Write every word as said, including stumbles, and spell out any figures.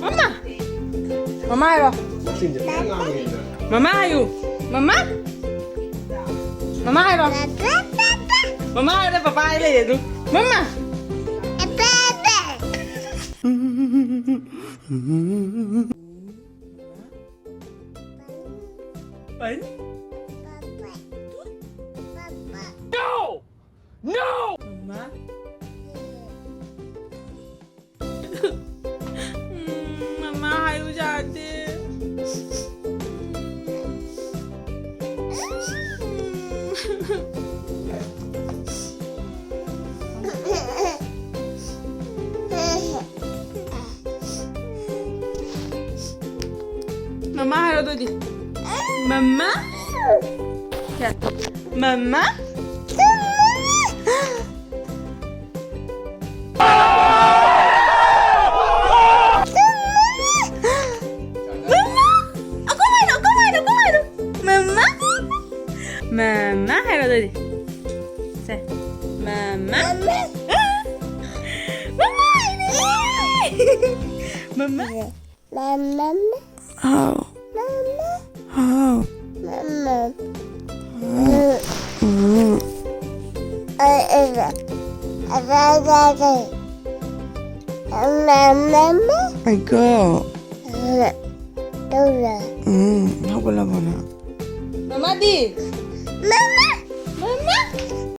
ꯃꯃꯥ! ꯃꯃꯥ ꯍꯥꯏꯔꯣ꯫ ꯃꯃꯥ ꯍꯥꯏꯌꯨ꯫ ꯃꯃꯥ! ꯃꯃꯥ ꯍꯥꯏꯔꯣ꯫ ꯃꯃꯥ ꯍꯥꯏꯔꯣ, ꯄꯄꯥ ꯍꯥꯏ ꯂꯩꯌꯦ ꯑꯗꯨ꯫ ꯃꯃꯥ! ꯄꯟ? No! No! ꯃꯃꯥ? ꯎꯝ, ꯃꯃꯥ ꯍꯥꯏꯌꯨ ꯌꯥꯗꯦ꯫ ꯃꯃꯥ ꯍꯥꯏꯔꯣ ꯑꯗꯨꯗꯤ꯫ ꯃꯃꯥ꯫ ꯃꯃꯥ꯫ ꯃꯃꯥ! ꯑꯀꯣ ꯍꯥꯏꯔꯣ, ꯑꯀꯣ ꯍꯥꯏꯔꯣ, ꯑꯀꯣ ꯍꯥꯏꯔꯣ꯫ ꯃꯃꯥ! ꯃꯃꯥ ꯍꯥꯏꯔꯣ ꯑꯗꯨꯗꯤ꯫ ꯁꯦ꯫ ꯃꯃꯥ! ꯃꯃꯥ! ꯃꯃꯥ ꯍꯥꯏꯅꯦ! ꯃꯃꯥ! ꯃꯃꯥ꯫ ꯍꯥꯎ꯫ ꯃꯃꯥ꯫ ꯍꯥꯎ꯫ ꯃꯃꯥ꯫ ꯎꯝ꯫ ꯎꯝ꯫ ꯑꯩ, ꯑꯩ, ꯑꯩ, ꯑꯩ, ꯑꯩ, ꯑꯩ, ꯃꯃꯥ꯫ ꯑꯩꯒꯣ꯫ ꯇꯧꯔꯦ꯫ ꯎꯝ, ꯍꯧꯒꯠꯂꯕꯣ ꯅꯪ? ꯃꯃꯥꯗꯤ? ꯃꯃꯥ꯫ ꯃꯃꯥ꯫